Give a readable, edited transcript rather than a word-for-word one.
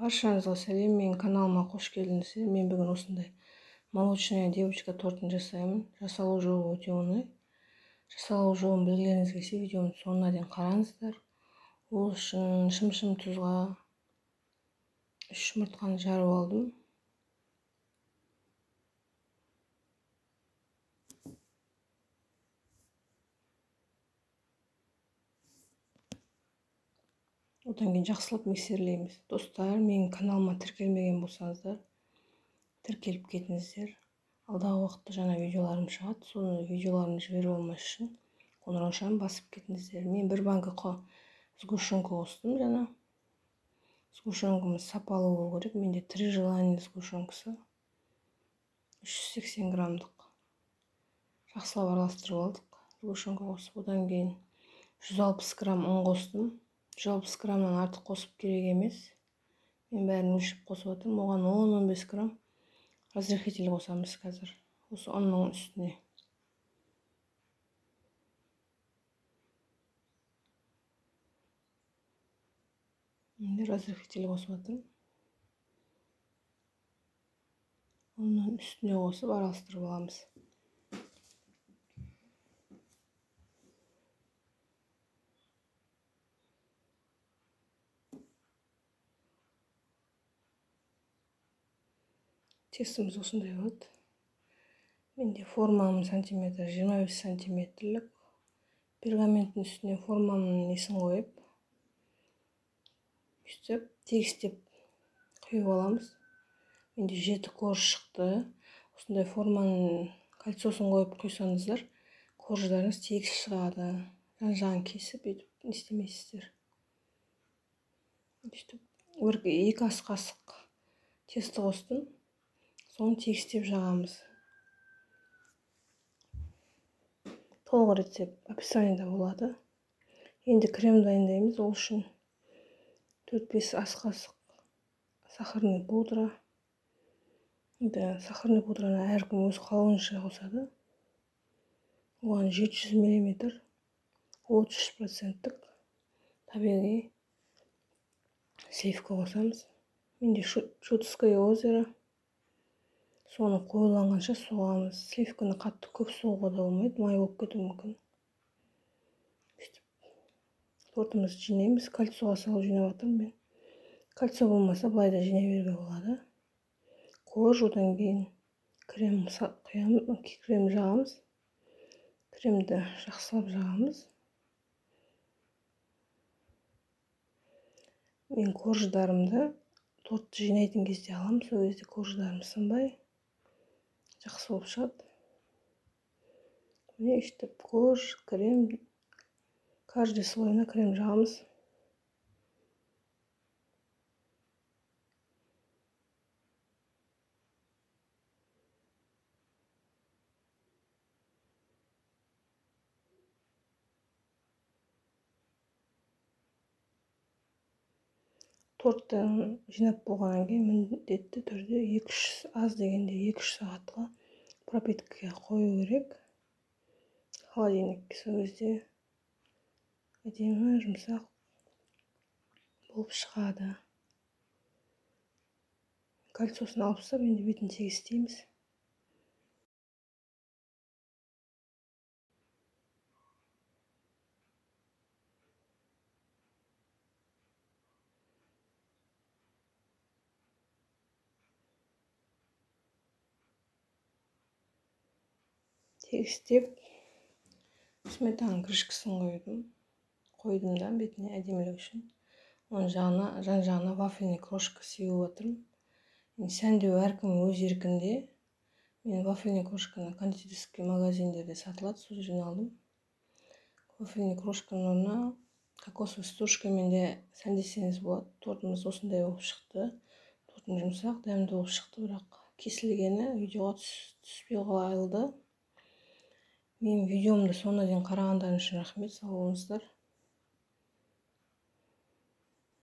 Баршаңызға сәлем, менің каналыма қош келдіңіздер. Мен бүгін осындай молочная девочка тортын жасаймын. Жасалу жолы өте оңай. Жасалу жолын білгілеріңіз келсе, видеоның соңына дейін қараңыздар. Ол үшін шым-шым тұзға 3 жұмыртқаны жарып алдым. Одан кейін жақсылап миксерлейміз. Достар, менің каналыма тіркелмеген болсаңыздар, тіркеліп кетіңіздер. Алдағы уақытта жаңа видеоларым шығады. Соны видеоларымды жіберіп алмас үшін қоңыраушаны басып кетіңіздер. Мен бір банка сгущенка қостым жаңа. Сгущенкамыз сапалы болу керек. Менде 3 желание сгущенкасы. 380 граммдық. Жақсылап араластырып алдық. Сгущенка қосып, одан кейін 160 грамм ұн қостым. 160 граммнан артық қосып керек емес. Мен бәрін өлшеп қосып отырмын. Оған 10-15 грамм разрыхлитель қосамыз қазір. Осы ұнның үстіне. Енді разрыхлитель қосып отырмын. Ұнның үстіне қосып араластырып аламыз. Тестіміз осындай болады. Менде формам сантиметр, 25 сантиметрлік. Пергаменттің үстіне формамның несін қойып, үстіп, тегістеп құйып аламыз. Менде 7 корж шықты. Осындай форманың кольцосын қойып құйсаңыздар, корждарыңыз тегіс шығады. Жан-жағын кесіп, өйтіп не істемейсіздер. Өйтіп, 2 ас қасық тесті қостым. Соны тегістеп жағамыз. Толық рецепт описаниеда болады. Енді крем дайындаймыз. Ол үшін 4-5 ас қасық сахарный пудра. Енді сахарный пудраны әркім өз қалауынша қосады. Оған 700 мм 33% табиғи сливка қосамыз. Менде Чудское озеро. Соны қоюланғанша соғамыз. Сливканы қатты көп соғуға да болмайды, май болып кетуі мүмкін. Сөйтіп тортымызды жинаймыз. Кольцоға салып жинап жатырмын мен. Кольцо болмаса былай да жинай беруге болады. Корж, одан кейін крем құямыз, крем жағамыз. Кремді жақсылап жағамыз. Мен корждарымды тортты жинайтын кезде аламын. Сол кезде корждарым сынбай жақсы болып шығады. Міне өйтіп корж, крем, каждый слойына крем жағамыз. Тортты жинап болғаннан кейін міндетті түрде 2-3, аз дегенде 2-3 сағатқа пропиткаға қою керек. Холодильникке. Сол кезде әдемі жұмсақ болып шығады. Кольцосын алып тастап, енді бетін тегістейміз. Тегістеп сметаның крышкасын қойдым. Қойдым да бетіне әдемілік үшін. Оның жағына, жан жағына вафельный крошка сеуіп отырмын. Енді сәндеу әркім өз еркінде. Мен вафельный крошканы кондитерский магазиндерде сатылады, сол жерден алдым. Вафельный крошканың орнына кокосовый стружкамен де сәндесеңіз болады. Тортымыз осындай болып шықты. Тортым жұмсақ, дәмді болып шықты, бірақ кесілгені видеоға түспей қалды. Менің видеомды соңына дейін қарағандарыңыз үшін рахмет, сау болыңыздар.